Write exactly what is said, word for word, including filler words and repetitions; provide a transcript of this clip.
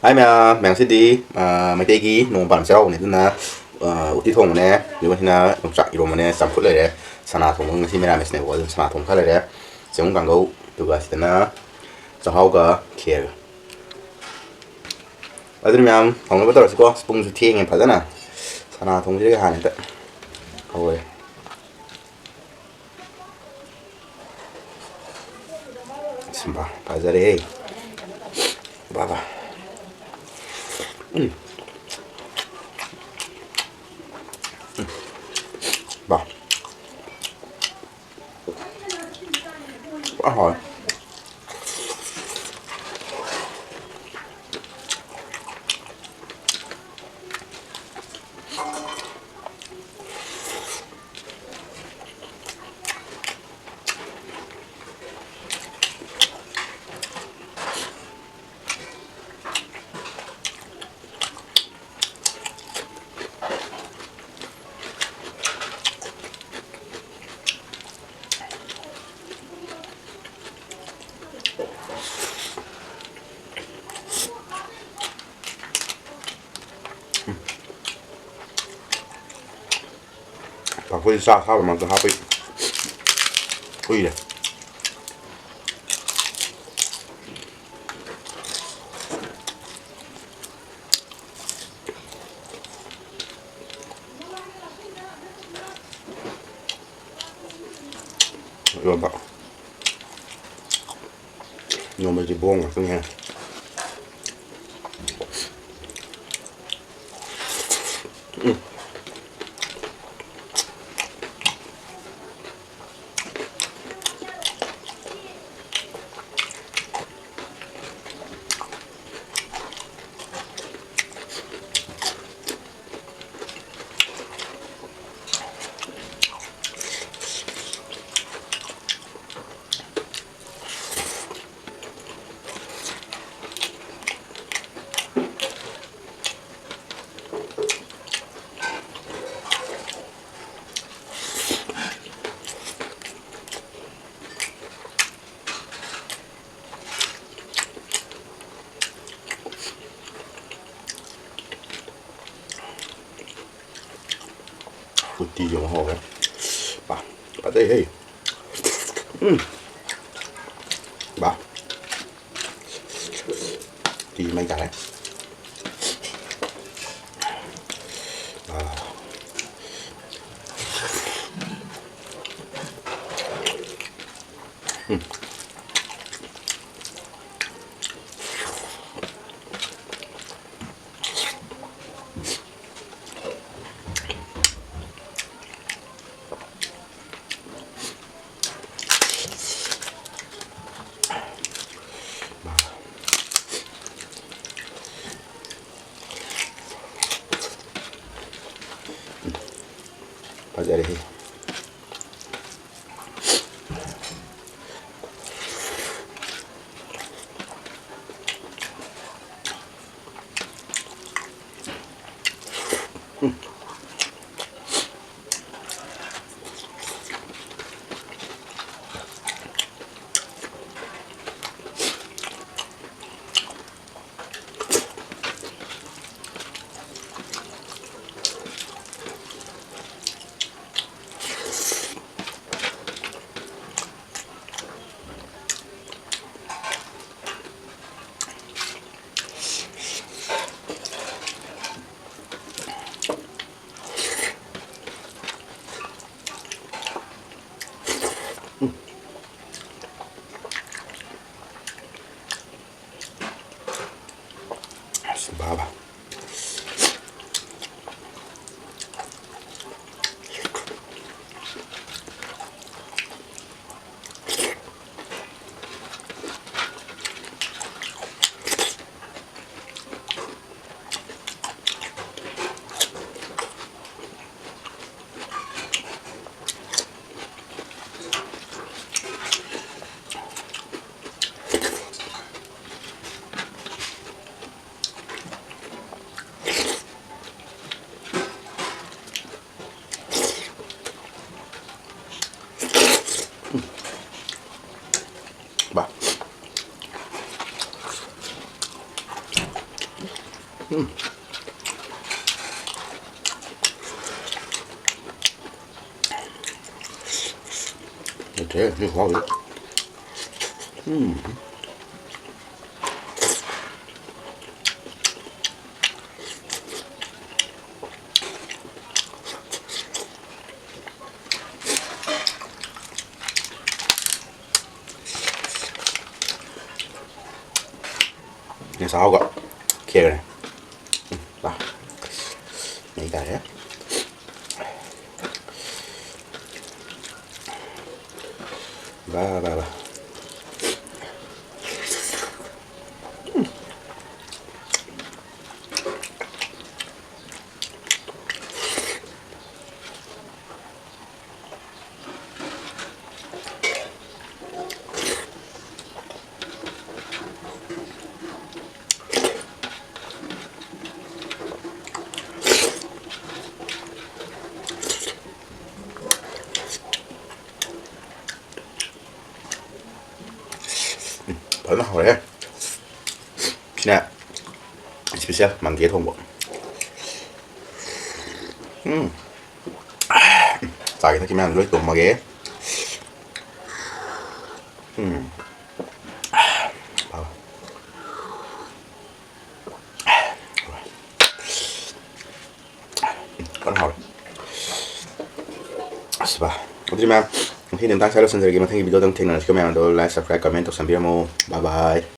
ꯍꯥꯏ ꯃꯌꯥꯝ, ꯃꯌꯥꯝ ꯉꯁꯤꯗꯤ, ꯑ, ꯃꯩꯇꯩꯒꯤ ꯅꯣꯡꯃ ꯄꯥꯟꯕ ꯆꯩꯔꯥꯎꯕꯅꯦ, ꯑꯗꯨꯅ, ꯑ, ꯎꯇꯤ ꯊꯣꯡꯕꯅꯦ, ꯑꯗꯨꯒ ꯁꯤꯅ ꯌꯣꯡꯆꯥꯛ ꯏꯔꯣꯝꯕꯅꯦ, ꯆꯝꯐꯨꯠ ꯂꯩꯔꯦ, ꯁꯅꯥ ꯊꯣꯡꯕ ꯉꯁꯤ ꯃꯦꯔꯥꯃꯦꯁꯅꯦꯕꯀꯣ, ꯑꯗꯨꯅ ꯁꯅꯥ ꯊꯣꯡꯕ ꯈꯔ ꯂꯩꯔꯦ, ꯆꯦꯡꯒꯨꯝ ꯀꯥꯡꯒꯧ, ꯑꯗꯨꯒ ꯁꯤꯗꯅ ꯆꯥꯛꯍꯥꯎꯒ ꯈꯦꯔꯒ꯫ ꯑꯗꯨꯅ ꯃꯌꯥꯝ ꯍꯧꯅꯕ ꯇꯧꯔꯁꯤꯀꯣ, ꯄꯨꯡꯁꯨ ꯊꯦꯡꯉꯦ ꯐꯖꯅ꯫ ꯁꯅꯥ ꯊꯣꯡꯕꯁꯤꯗꯒꯤ ꯍꯥꯟꯅ ꯍꯦꯛꯇ ꯍꯧꯔꯦ꯫ ꯁꯤꯃ ꯐꯖꯔꯦꯍꯦ꯫ ꯕꯥ ꯕꯥ꯫ ꯎꯝ꯫ ꯎꯝ꯫ ꯕꯥ꯫ ꯄꯨꯔꯥ ꯍꯥꯎꯔꯦ꯫ ꯄꯥꯐꯣꯔꯁꯦ ꯆꯥ ꯑꯁꯥꯕ ꯃꯔꯛꯇ ꯍꯥꯞꯄꯩ ꯀꯨꯏꯔꯦ꯫ ꯏꯔꯣꯟꯕ꯫ ꯅꯣꯡꯃꯩꯗꯤ ꯕꯣꯝ ꯉꯥꯛꯇꯅꯤꯍꯦ꯫ ꯎꯝ꯫ ꯎꯇꯤꯁꯨ ꯑꯃꯨꯛ ꯍꯧꯔꯦ꯫ ꯕꯥ, ꯐꯖꯩꯍꯦ꯫ ꯎꯝ꯫ ꯕꯥ꯫ ꯎꯇꯤ ꯃꯩ ꯇꯥꯔꯦ꯫ ꯑꯥ꯫ ꯎꯝ꯫ ꯐꯖꯔꯦꯍꯦ꯫ ꯑꯁ, ꯕꯥꯕꯥ꯫ ꯕꯥ꯫ ꯎꯝ꯫ ꯁꯦ, ꯁꯤ ꯈꯨꯍꯥꯎꯁꯤ꯫ ꯎꯝ꯫ ꯌꯦꯟ ꯆꯥꯛꯍꯥꯎꯒ ꯈꯦꯔꯒꯅꯦ꯫ ꯎꯝ, ꯕꯥ꯫ ꯃꯩ ꯇꯥꯔꯦ꯫ ꯕꯥ, ꯕꯥ, ꯕꯥ꯫ ꯎꯝ, ꯐꯖꯅ ꯍꯧꯔꯦ꯫ ꯁꯤꯅ special ꯃꯪꯒꯦ ꯊꯣꯡꯕ꯫ ꯎꯝ꯫ ꯆꯥꯒꯦ ꯊꯛꯀꯦ ꯃꯌꯥꯝꯁꯨ ꯂꯣꯏ ꯇꯨꯝꯃꯒꯦ꯫ ꯎꯝ꯫ ꯐꯖꯅ ꯍꯥꯎꯔꯦ꯫ ꯑꯁ ꯚꯥꯏ, ꯑꯗꯨꯗꯤ ꯃꯌꯥꯝ, ꯉꯁꯤꯗꯤ ꯃꯇꯥꯡ ꯁ꯭ꯋꯥꯏꯗ ꯂꯣꯏꯁꯤꯟꯖꯔꯒꯦ꯫ ꯃꯊꯪꯒꯤ video ꯗ ꯑꯃꯨꯛ ꯊꯦꯡꯅꯔꯁꯤꯀꯣ ꯃꯌꯥꯝ꯫ ꯑꯗꯣ like, subscribe, comment ꯇꯧꯁꯟꯕꯤꯔꯝꯃꯣ꯫ Bye bye꯫